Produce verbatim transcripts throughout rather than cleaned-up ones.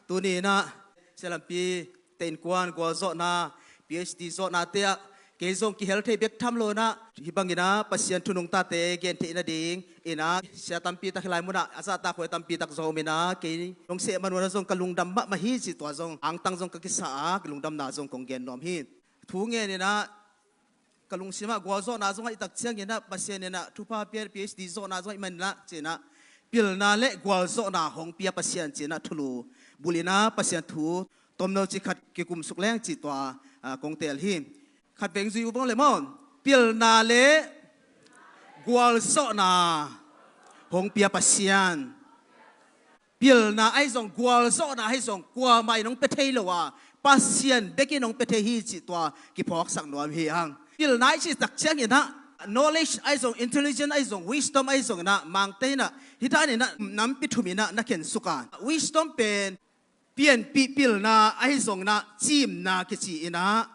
Tuni inah sialampi te innkuan gualzawhna, P H D zawhna te ah kei zong kihel thei bek tham lo inah hih bangin ah Pasian thu nungtate gen theih nading inah sia tampi tak hih lai munah a zahtak huai tampi tak zong om inah kei nong seh man un ah zong ka lungdam mahmah hi cih tua zong angtang zong ka kisa a, ka lungdamna zong kong gen nuam hi. Thu ngen inah ka lungsimah gualzawhna zongah i tak cianginah Pasian inah thupha pia, P H D zawhna zongah i man inah ci inah pilna le gualzawhna hong pia Pasian ci inah thulu bul inah Pasian thu tomno ci khat kikumsuk leng cih tua, ah, kong teel hi. Khat veng zui uh vang le maw. Pilna le gualzawhna hong pia Pasian. Pilna ahi zong, gualzawhna ahi zong, kuamah in hong pia thei lo a, Pasian bekin hong pia thei hi cih tua kiphawksak nuam hi hang. Pilna i cih tak cianginah knowledge ahi zong, intelligence ahi zong, wisdom ahi zong inah Mangte inah hih dan inah nampi thum inah na khensuk a, wisdom pen pianpih pilna ahi zong inah cimna kici inah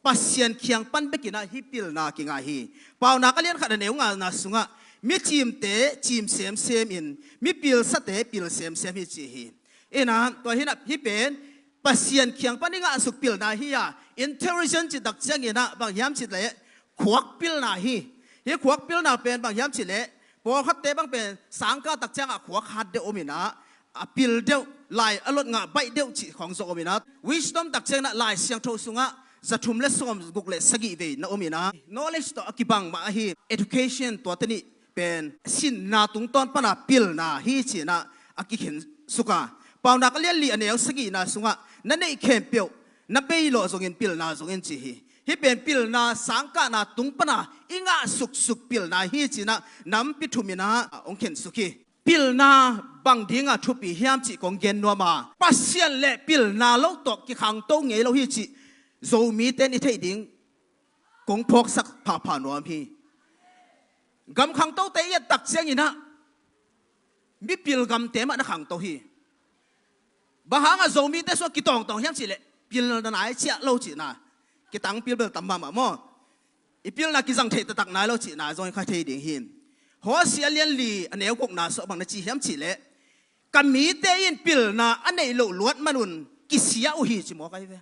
Pasian kiang pan bekin ah hih pilna kingah hi. Paunak a lian khat a neu ngana sungah mi cimte cim semsem in, mi pilsate pil semsem hi ci hi. Inah tua hinah hih pen Pasian kiang pan i ngahsuk pilna hi a, intelligence cih tak cianginah bang hiam cih leh khuak pilna hi. Hih khuak pilna pen bang hiam cih leh pawlkhatte bang pen sangkah tak ciangah khuak hat deuh om inah a pil deuh, lai a lot ngah baih deuh cih khawng zong om inah, wisdom tak cianginah Lai Siangtho sungah za thum le sawm guk le sagih vei na om inah, knowledge tawh a kibang mah ahi, education tua te nih pen sinna tungtawn pana pilna hi ci inah a kikhen suk a. Paunak a lian li a neu sagihna sungah na neih khempeuh na bei lawh zongin pilna zongin ci hi. Hih pen pilna sangkahna tung pana i ngah suksuk pilna hi ci inah nampi thum inah hong khensuk hi. Pilna bang dinga thupi hiam cih kong gen nuam a, Pasian le pilna lo tawh kikhangto ngei lo hi cih Zomite in i theih ding kong phawksak phapha nuam hi. Gam khangtote i et tak cianginah mipil gamte mah na khangto hi. Bang hangah Zomite sungah kitawngtawng hiam cih leh pilna nai ciah lo cihna, kitang pil bel tam mahmah maw. I pilna kizang theih taktak nai lo cihna zong i kha thei ding hi. Hosea lian li a neu gukna sungah bang na ci hiam cih leh ka mite in pilna a neih loh luat manun kisia uh hi ci mawk ahi ve.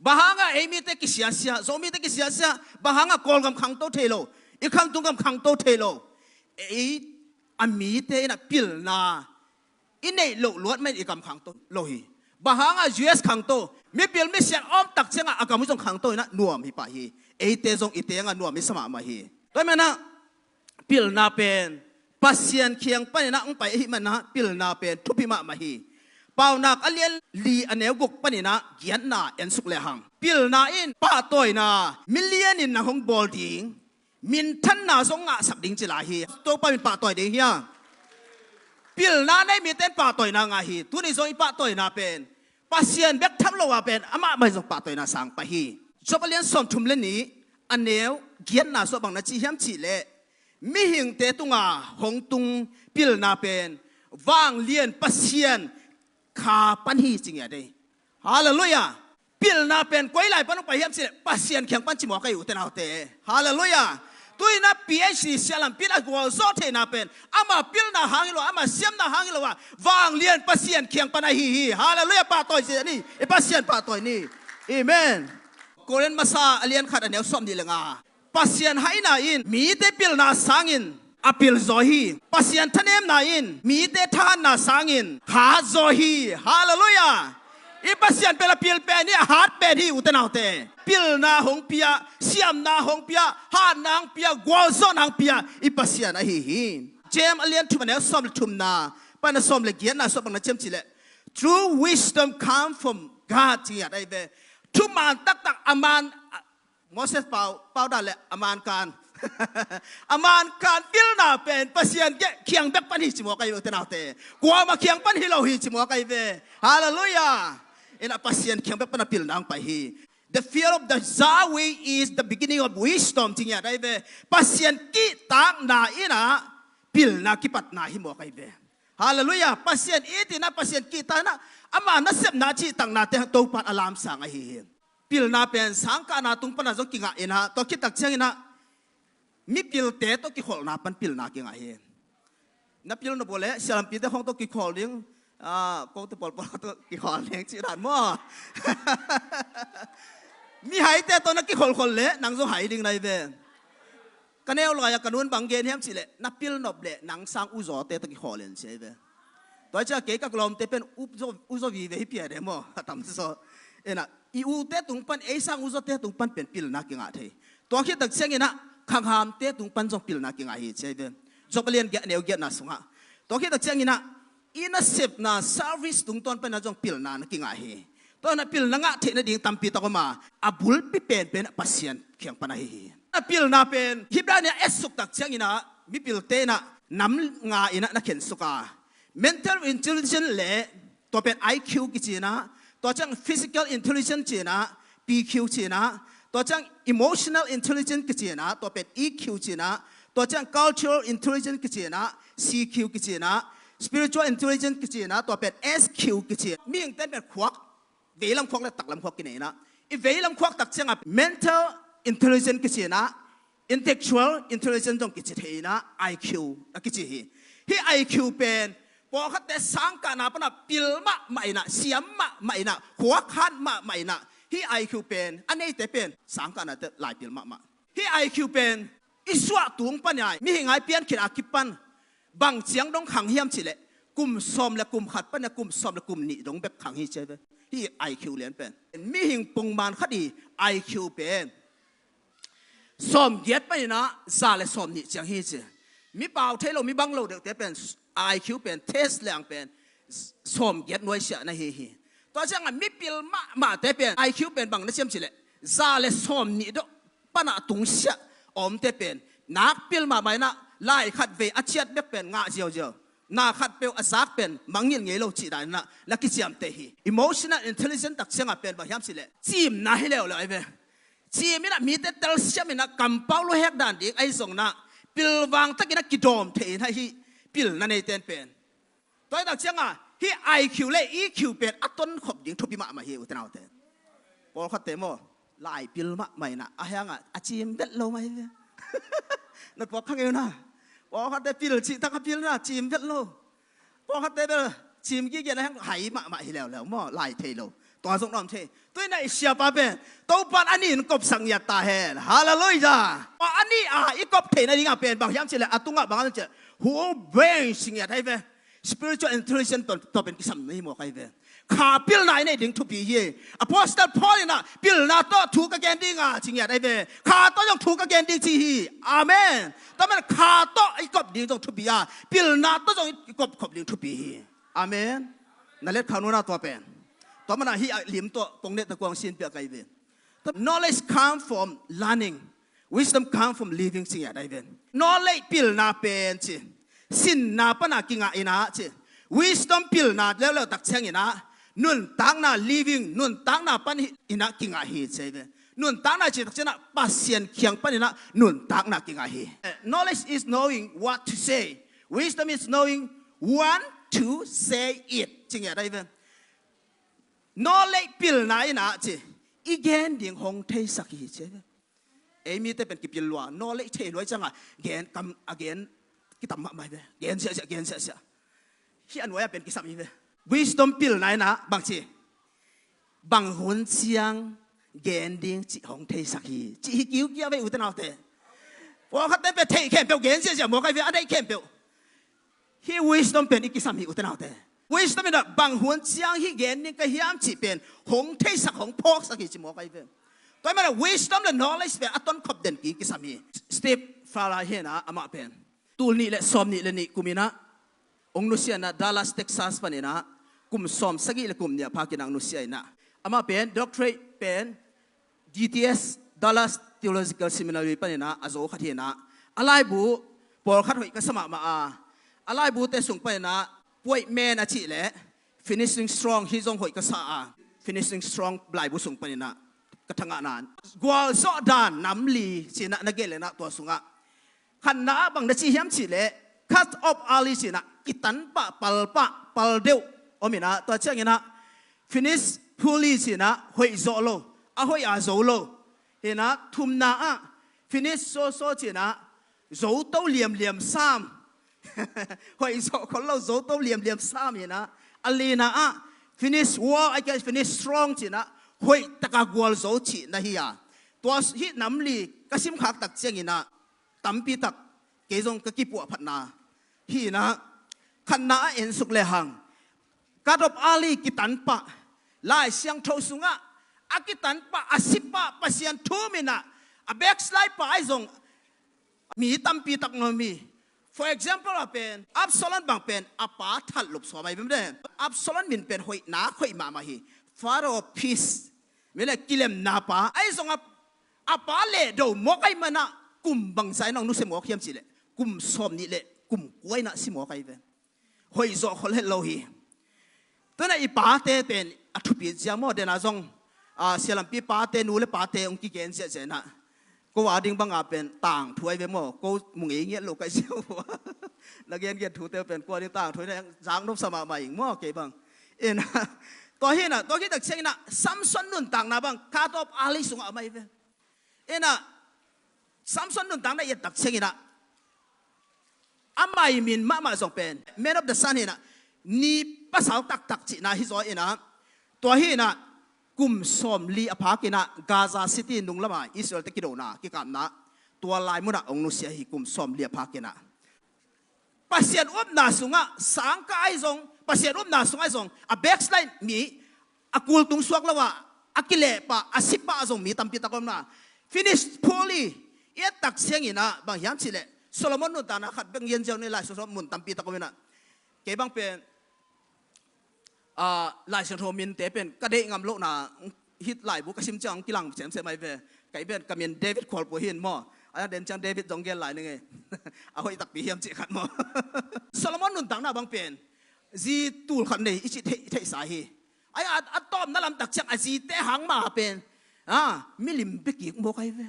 Bang hangah ei mite kisiasia, Zomite kisiasia, bang hangah Kawlgam khangto thei lo, i khamtung gam khangto thei lo. Ei a mite inah pilna i neih loh luat man i gam khangto lo hi. Bang hangah U S khangto, mipil misiat a om tak ciangah a gam uh zong khangto inah nuam hi pah hi. Eite zong i tengah nuam i sa mahmah hi. Tua manah pilna pen Pasian kiang paninah hong pai ahih manah pilna pen thupi mahmah hi. Paunak a lian li a neu guk paninah giatna ensuk lehang pilna in pahtawina milian in nang hong bawl ding, minthanna zong ngahsak ding ci lai hi. Topa min pahtawi ding hi a. Pilna nei mite in pahtawina ngah hi. Tuni zong i pahtawina pen Pasian bek tham lo a pen amah mai zong pahtawina sang pah hi. Job a lian sawmthum le nih a neu giatna sungah bang na ci hiam cih leh mihingte tunga hong tung pilna pen vanglian Pasian kha pan hi ci ngiat ei. Halleluiah. Pilna pen koi lai pan hong pai hiam cih leh Pasian kiang pan ci mawk ei ute naute. Halleluiah. Tuinah P H D sialampi in a gualzawh theihna pen ama pilna hang hi lo, ama siamna hang hi lo a, vanglian Pasian kiang pan ahi hi. Halleluiah. Pahtawi zia ni. I Pasian pahtawi ni. Amen. Korin masa a lian khat a neu sawm nih le nga. Pasian haina in mite pilna sangin a pilzaw hi. Pasian thanemna in mite thahatna sangin hatzaw hi. Halleluiah. I Pasian pen a pil pen hi, a hat pen hi ute naute. Pilna hong pia, siamna hong pia, hatna hong pia, gualzawhna hong pia i Pasian ahi hi. James a lian thum a neu sawm le thumna pan a sawm le giatna sungah bang na ci hiam cih leh true wisdom come from God ci ngiat ahi ve. Thuman taktak a man Moses pau, pau dan le a man kan. A man kan pilna pen Pasian kiang bek pan hi ci mawk ahi ve ute naute. Kuamah kiang pan hi lo hi ci mawk ahi ve. Halleluiah. Inah Pasian kiang bek pan a pilna hong pai hi. The fear of the Yahweh is the beginning of wisdom ci ngiat ahi ve. Pasian kihtakna inah pilna kipatna hi mawk ahi ve. Halleluiah. Pasian it inah, Pasian kihtak inah ama nasepna cihtaknate Topa in a lamsang ahi hi. Pilna pen sangkahna tung pana zong kingah inah, tua khit tak cianginah mipilte tawh kikholhna pan pilna kingah hi. Na pil na bawl leh sialampite khawng tawh kikholh ding, Ah, kote pawlpawl tawh kikhawl leng cih dan maw? Mihaite tawh na kikholkhol leh nang zong hai ding na hi ve. Ka neu lai-a ka nu'n bang gen hiam cih leh, na pilnop leh nang sang uzawte tawh kikhawl in ci hi ve. Tua ciang kei ka lawmte pen uzaw, uzaw vive hi pia de maw, a tam zaw. Ena, i ute tung pan, ei sang uzawte tung pan pen pilna kingah thei. Tua khit tak ciangin ah khanghamte tung pan zong pilna kingah hi ci hi ve. Job a lian giat a neu giatna sungah. Tua khit tak ciangin ah i nasepna service tungtawn panin ah zong pilna na kingah hi. Tua na pilna ngah theih nading tampi tak om a, a bulpi penpen ah Pasian kiang pan ahi hi. Na pilna pen Hebrew nih a etsuk tak ciangin ah mipilte in ah nam nga in ah na khensuk a, mental intelligence le tua pen I Q kici in ah, tua ciang physical intelligence ci in ah P Q ci in ah, tua ciang emotional intelligence kici in ah, tua pen E Q ci in ah, tua ciang cultural intelligence kici in ah C Q kici in ah, spiritual intelligence kici in ah, tua pen S Q kici. Mihing ten pen khuak, veilam khuak le taklam khuak kinei in ah, i veilam khuak tak ciang ah mental intelligence kici in ah, intellectual intelligence zong kici thei in ah, I Q a kici hi. Hih I Q pen pawlkhatte sangkahna pan ah pil mahmah in ah, siam mahmah in ah, khuakhan mahmah in ah, hih I Q pen a neite pen sangkahnate lai pil mahmah. Hih I Q pen i suah tung pan ah, mihing a i pian khit a kipan bang ciang dong khang hiam cih leh, kum sawm le kum khat pan ah kum sawm le kum nih dong bek khang hi ci hi ve. Hih I Q lian pen, mihing pongman khat i I Q pen sawmgiat panin ah za le sawmnih ciang hi ci. Mi pau thei lo, mi bang lo deuhte pen I Q pen test leng pen sawmgiat nuaisiah na hi hi. Tua ciang ah mipil mahmahte pen I Q pen bang na siam cih leh, za le sawmnih dong pan ah tungsiah a omte pen nakpil mahmah in ah, lai khat vei a ciat bek pen ngah ziauziau, na khat peuh a zak pen mangngilh ngei lo cih dan in ah na kiciamteh hi. Emotional intelligence tak ciang ah pen bang hiam cih leh, cimna hi leuleu ahi ve. Cim in ah mite telsiam in ah kampau luhek dan ding ahi zongin ah, pilvang takin ah kidawm thei in ah hih pilna neite in pen. Tua hi tak ciang ah hih I Q le E Q pen a tonkhop ding thupi mahmah hi, ute naute. Pawlkhatte maw, lai pil mahmah in ah, a hiang ah a cim vet lo mah hi ve. Na tuak kha ngei uh na. Pawlkhatte pil cih tak a pil in ah cim vet lo. Pawlkhatte bel cim gige na hiang hai mahmah hi leuleu maw, lai thei lo. Tua zong nuam thei. Tua in ah i siapa pen Topa'n a nih in kopsak ngiat ta hen. Halleluiah. A nih a i kop theih nading a pen bang hiam cih leh, a tungah bang hiam cih leh, whole brain si ngiat ahi ve. Spiritual intelligence tua, tua pen kisam na hi mawk ahi ve. Kha pilna i neih ding thupi hi. Apostle Paul in ah pilna tawh thu ka gen ding a ci ngiat ahi ve. Kha tawh zong thu ka gen ding ci hi. Amen. Tua manin kha tawh i kop ding zong thupi a, pilna tawh zong i kopkhop ding thupi hi. Amen. Na let kha nuna tua pen. Tua manin hih a lim tawh kong neta kuang sin piak ahi ve. Knowledge come from learning. Wisdom come from living, ci ngiat ahi ve. Knowledge pilna pen ci, sinna pan ah kingah in ah ci. Wisdom pilna leuleu tak ciangin ah nuntakna, living, nuntakna pan in ah kingah hi ci ahi ve. Nuntakna cih tak ciangin ah Pasian kiang pan in ah nuntakna kingah hi. Eh, knowledge is knowing what to say. Wisdom is knowing when to say it, ci ngiat ahi ve. Knowledge pilna in ah ci, i gen ding hong theisak hi ci ahi ve. Ei mite pen kipil lua, knowledge thei lua ciang ah gen kam a gen kitam mahmah hi ve. Gen siahsiah, gen siahsiah. Hih a nuai ah pen kisam hi ve. Wisdom pilna in ah bang ci, bang hun ciang gen ding cih hong theisak hi, cih hi kiukiau ve, ute naute. Pawlkhatte pen theih khempeuh gen siahsiah mawk ahi ve, a neih khempeuh. Hih wisdom pen i kisam hi, ute naute. Wisdom in ah bang hun ciang hih gen ding ka hiam cih pen hong theisak, hong phawksak hi ci mawk ahi ve. Tua hi manin ah wisdom le knowledge pen a tonkhop den ding kisam hi. Steve Farrar hi in ah, amah pen tul nih le sawmnih le nih kum in ah hong nusia in ah, Dallas, Texas pan in ah kum sawmsagih le kum nih a phakin ah hong nusia in ah, amah pen doctorate pen D T S, Dallas Theological Seminary pan in ah a zo khat hi in ah, a laibu pawlkhat hoih ka sa mahmah a, a laibute sung pan in ah Puaih Men a cih le Finishing Strong, hih zong hoih ka sa a, Finishing Strong laibu sung pan in ah ka thangahna, Gualzawh Dan Nam Li ci in ah na gen leh in ah, tua sungah khatna ah bang na ci hiam cih leh, cut off early ci in ah, kitan pah, pal pah, pal deuh om in ah, tua ciangin ah finish poorly ci in ah, hoih zawh lo, a hoih a zo lo. Hi in ah, thumna ah finish so so ci in ah, zo to liamliam sam. Hoih zawh khol lo, zo to liamliam sam hi in ah, A lina ah finish war, a kia finish strong cihna, hoih taka gualzo cihna hi a. Tua hih nam li ka simkhak tak ciangin ah tampi tak kei zong ka kipuahphatna hi inah, khatna a ensuk lehang, God of Ali kitanpah, Lai Siangtho sungah a kitanpah, a sipah, Pasian thu minah a backslide pah ahi zong mi tampi tak ngawmi. For example a pen Absalom bang pen a pa that lupsuam ahi bemde. Absalom min pen hoih nak hoih mahmah hi. Father of peace. Mi le kilemna pa ahi zong a, a pa lehdo mawk ahi manah kum bangsa in hong nusia mawk hiam cihleh kum sawm nih le kum kua inah si mawk ahi ve. Hoih zawh khol het lo hi. Tuna i pate pen a thupi zia maw, dena zong a, sialampi pate, nu le pate hong kigen ziahziah inah, ko a ding banga pen tangthu ahi ve maw, ko mu ngei ngiat lo kai ziau. Na gengen thute pen ko a ding tangthu inah zaknop sa mahmah ing maw kei bang. Inah tua hi inah, tua hi tak ciang inah Samson nuntakna bang God of Ali sungah a mai ve. Inah Samson nuntakna i et tak ciang inah a mai min mahmah zong pen Man of the Sun hi inah, ni pasal taktak cihna hi zaw inah, tua hi inah kum sawmli a phak inah Gaza City nung lama Israel te kidona kikapna, tua lai munah hong nusia hi, kum sawmli a phak inah. Pasian upna sungah sangkah ahi zong, Pasian upna sungah ahi zong a backslide mi, a kultung suak lo ah a kilehpah, a sipah a zong mi tampi tak om na. Finish poorly. I et tak ciang inah bang hiam cihleh Solomon nuntakna khat bek ngian ziau ni lai, Solomon mun tampi tak om inah. Kei bang pen a, Lai Siangtho minte pen ka deih ngam lohna, hih laibu ka sim ciang kilang semsem ahi ve. Kei pen ka min David Khualpua hi in maw. A den ciang David zong gel lai ning e. A hoih takpi hiam cih khat maw. Solomon nuntakna bang pen zi tul khat nei i cih theih, theihsa hi. Ai a, a tawpna lam tak ciang a zite hang mah pen a, milim bia kik mawk ahi ve.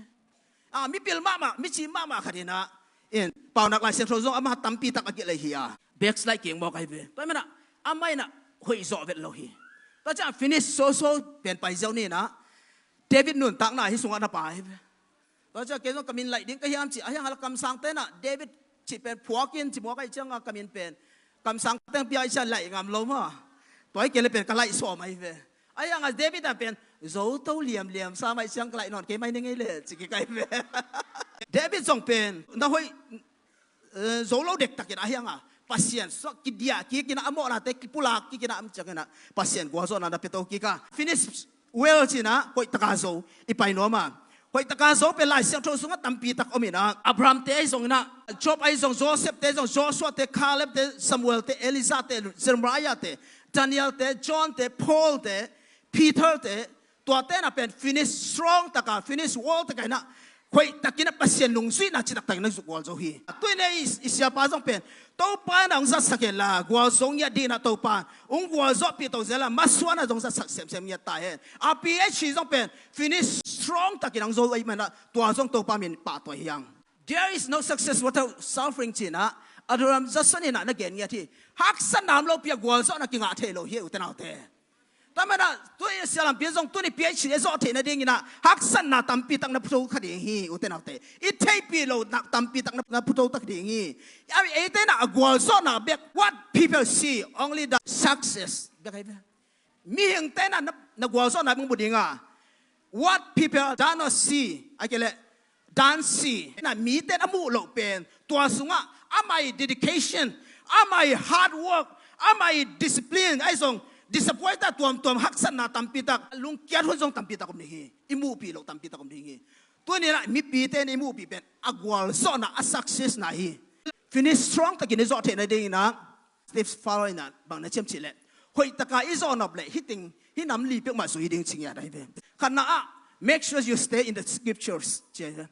A, mipil mahmah, mici mahmah khat inah in, Paunak Lai Siangtho zong amah tampi tak a gelh ahi a, backslide kik mawk ahi ve. Tua hi manah amah inah hoih zawh vet lo hi. Tua ciang finish so so pen pai ziau ni inah David nuntakna hih sungah na pai ve. Tua ciang kei zong ka min laih ding ka hiam cih, a hiang a la kamsangte inah David cih pen phuak in ci mawk ahi cianga ka min pen kamsang teng pia i ciang laih ngam lo maw. Tua hi kei le pen ka laih sawm ahi ve. A hiang a David a pen zo to liamliam sa mai ciang ka laih nawn kei mai ni ngei le ci kik ahi ve. David zong pen na hoih, eh, zo lo dektakin a hiang a Pasian suak kidiah kikin a, a mawhnate kipulak kikin a, am ciangin a Pasian gualzawhna na pia to kik a. Finish well cih inah hoih taka zo i pai nuam a. Hoih taka zo pen Lai Siangtho sungah tampi tak om inah, Abraham te ahi zong inah, Job ahi zong, Joseph te ahi zong, Joshua te, Caleb te, Samuel te, Elijah te, Jeremiah te, Daniel te, John te, Paul te, Peter te, tuate inah pen finish strong taka, finish well taka inah, hoih takin a Pasian nungzuihna citak takin a zuk gualzo hi. Tuni inah i, i siapa zong pen Topa inah hong zatsak hen la, gualzo ngiat ding inah Topa hong gualzawhpih to zel a, masuan a zong zatsak semsem ngiat ta hen. A P H D zong pen finish strong takin hong zo ahi manah tua zong Topa min pahtawi hiang. There is no success without suffering cih inah Adoniram Judson inah na gen ngiat hi. Haksatna om lopi a gualzawhna kingah thei lo hi, ute naute. Tua manah tuni sialampi zong tuni P H D zawh theih nading inah haksatna tampi tak na phuto kha ding hi, ute naute. I theihpih lo na tampi tak na, na phuto tak ding hi. A, eite inah a gualzawhna bek, what people see, only the success bek ahi ve. Mihingte inah na, na gualzawhna bek mu ding a, what people do not see, a kei le dan si na mite a muh loh pen, tua sungah amah i dedication, amah i hard work, amah i discipline ahi zong disappoint a tuamtuam haksatna tampi tak, lungkiat hun zong tampi tak om ding hi. I muhpih loh tampi tak om ding hi. Tuni inah mipite in i muhpih pen a gualzawhna, a success na hi. Finish strong takin i zawh theih nading inah Steve Farrar inah bang na ciam cih leh, hoih taka i zawh nop leh hih ting, hih nam li peuhmah zui ding ci ngiat ahi ve. Khatna ah, make sure you stay in the scriptures ci ahi ve.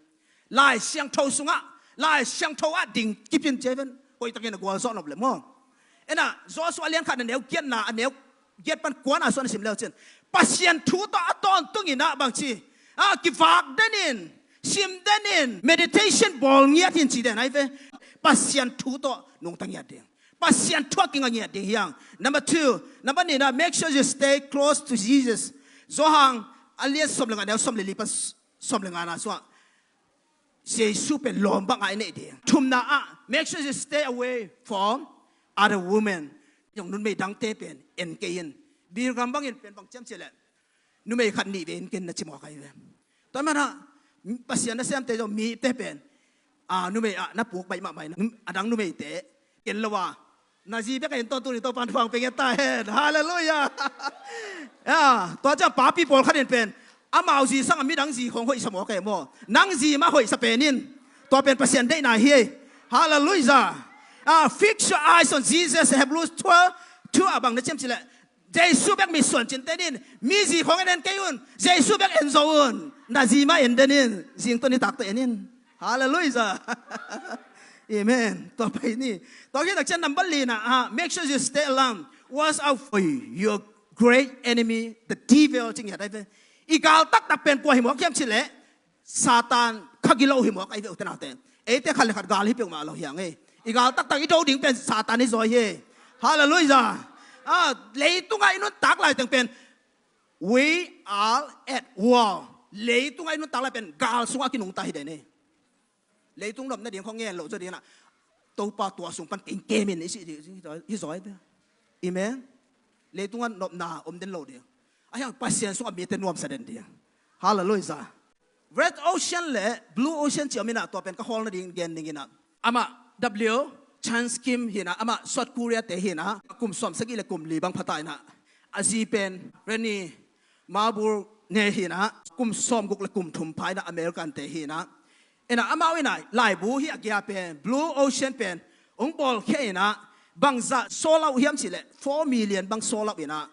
Lai Siangtho sungah, Lai Siangtho ah ding kip in ci ahi ve. Hoih takin a gualzawh nop leh maw. Inah Joshua a lian khat a neu giatna, a neu giat pan kuana suan a sim leu cin, Pasian thu tawh a tawntung inah bang ci, a, kivak den in, sim den in, meditation bawl ngiat in ci den ahi ve. Pasian thu tawh nungta ngiat ding. Pasian thu ah kinga ngiat ding hiang. Number two, number nihna, make sure you stay close to Jesus. Johan a lian sawm le nga, neu sawm le li pan sawm le ngana sungah Jesu pen lawm bangah i neih ding. Thumna ah, make sure you stay away from other women. Zong numei dangte pen en kei in. Billy Graham bangin pen bang ci hiam cih leh, numei khat nih vei en kei in na ci mawk ahi ve. Tua manin ah Pasian nasemte zong mite pen, a, numei ah na puk baih mahmah in, a dang numeite en lo a, na zi bek en tawntung ni, Topa'n thupha pia ngiat ta hen. Halleluiah. Ya, tua ciang papi pawlkhat in pen amau zi sangin midang zi khawng hoihsa mawk e maw. Nang zi mah hoihsa pen in. Tua pen Pasian deihna hi. Halleluiah. Ah, fix your eyes on Jesus, Hebrews twelve two ah bang na ci hiam cih leh, Jesu bek mitsuan cin ten in, mi zi khawng en en kei un, Jesu bek en zo un, na zi mah en den in, zing tawh nitak tawh en in. Halleluiah. Amen. Tua pai ni. Tua khit tak ciang number lina ah, make sure you stay alert. Watch out for your great enemy, the devil, ci ngiat ahi ve. I gal taktak pen kua hi mawk hiam cih leh, Satan kha gilo hi mawk ahi ve u te nau te. Eite khat le khat gal hi peuhmah lo hi hang e. I gal taktak i do ding pen Satan hi zaw hi. Halleluiah. Ah, leitungah i nuntak lai teng pen, we are at war. Leitungah i nuntak lai pen gal sungah kinungta hi den e. Leitung nopna ding khawng ngen lo zaw ding in ah, Topa tua sung pan kei kem in i cih ding hi zaw hi te. Amen. Leitungah nopna om den lo ding. Ahi hang Pasian sungah mite nuamsa den ding. Halleluiah. Red Ocean le Blue Ocean ci om in ah, tua pen ka khawl nading gen ding in ah, amah W. Chance Kim hi in ah, amah South Korea te hi in ah, kum sawmsagih le kum li bang pha ta in ah, a zi pen Rennie Marburg ne hi in ah, kum sawmguk le kum thum pha in ah, American te hi in ah, in ah, amau in ah laibu hi a, a gia pen Blue Ocean pen hong bawlkhia in ah, bangzah sold out hiam cih leh four million bang sold out in ah,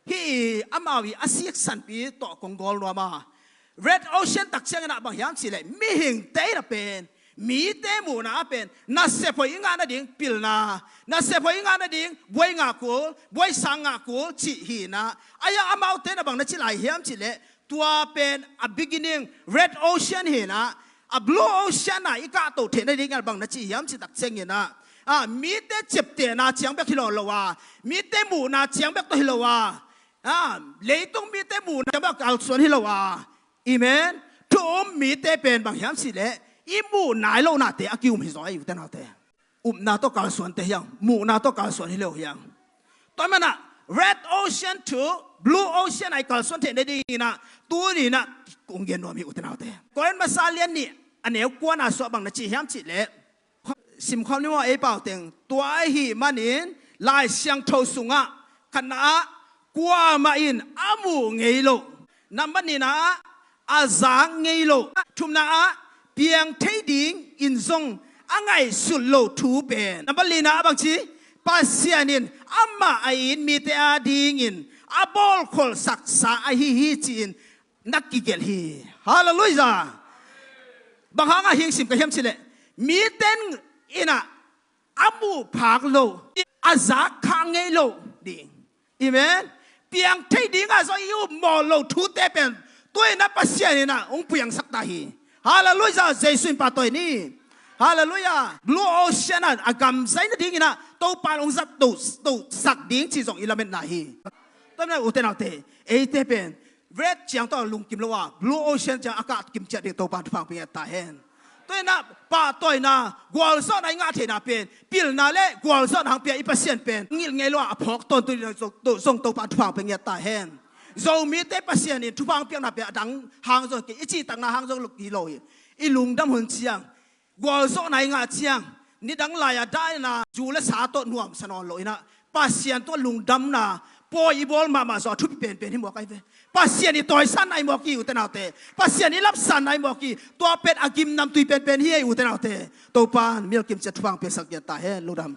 hih amau i a siksanpi tawh kong gawl nuam a. Red Ocean tak ciangin ah bang hiam cih leh, mihingte in ah pen, mite muhna ah pen nasep hoih i ngah nading pilna, nasep hoih i ngah nading buai ngah kul, buai sang ngah kul cih hi in ah. Ahi hang amaute in ah bang na ci lai hiam cih leh, tua pen a beginning Red Ocean hi in ah, a Blue Ocean ah i kahto theih nading in ah bang na ci hiam cih tak ciangin ah, ah, mite ciaptehna ciang bek hi lo lo a, mite muhna ciang bek tawh hi lo a, ah, leitung mite muhna ciang bek kalsuan hi lo a. Amen. Thu um mite pen bang hiam cih leh, i muh nai lohnate a ki-um hi zaw ahi u te nau te. Upna tawh kalsuante hi hang, muhna tawh kalsuan hi lo hi hang. Tua manin ah Red Ocean to Blue Ocean ah i kalsuan theih nading in ah, tuni in ah kong gen nuam hi u te nau te. Korin masa lian nih a neu kuana sungah bang na ci hiam cih leh, simkhawm ni maw ei pau teng. Tua ahih manin Lai Siangtho sungah, khatna ah, kuamah in a muh ngei loh, number nihna ah, a zak ngei loh, thumna ah, piang thei dingin zong a ngaihsut loh thu pen, number lina ah bang ci, Pasian in amah a it mite adingin a bawlkholhsaksa ahi hi ci-in na kigelh hi. Halleluiah. Bang hangah hih sim ka hiam cih leh, mite in ah a muh phak lo, a zak khak ngei lo ding. Amen. Piang thei dingah zong i upmawh loh thute pen, tu-in ah Pasian in ah hong piangsak ta hi. Halleluiah. Jesu in pahtawi ni. Halleluiah. Blue Ocean ah a gamzai nadingin ah Topa in hong zat to, to sak ding cih zong i lametna hi. Tua manin ah u te nau te, eite pen red ciang tawh lungkim lo a, Blue Ocean ciang a kah kim ciat ding Topa in thupha pia ngiat ta hen. Tua in ah pahtawina, gualzawhna i ngah theihna pen, pilna le gualzawhna hong pia i Pasian pen ngilh ngei lo a, a phawk tawntung ding zong, zong Topa in thupha pia ngiat ta hen. Zomite Pasian in thupha hong piakna pen a dang hang zong hi kei, i cihtakna hang zong hi lo hi. I lungdam hun ciang, gualzawhna i ngah ciang, nidang lai-a daina zu le sa tawh nuamsa nawn loin ah, Pasian tungah lungdamna pawi i bawl mahmah zawh a thupi penpen hi mawk ahi ve. Pasian i tawisanna hi mawk hi, u te nau te. Pasian i lapsanna hi mawk hi. Tua pen a gimnamtui penpen hi ei, u te nau te. Topa in mial kim ciat thupha hong piaksak ngiat ta hen. Lungdam.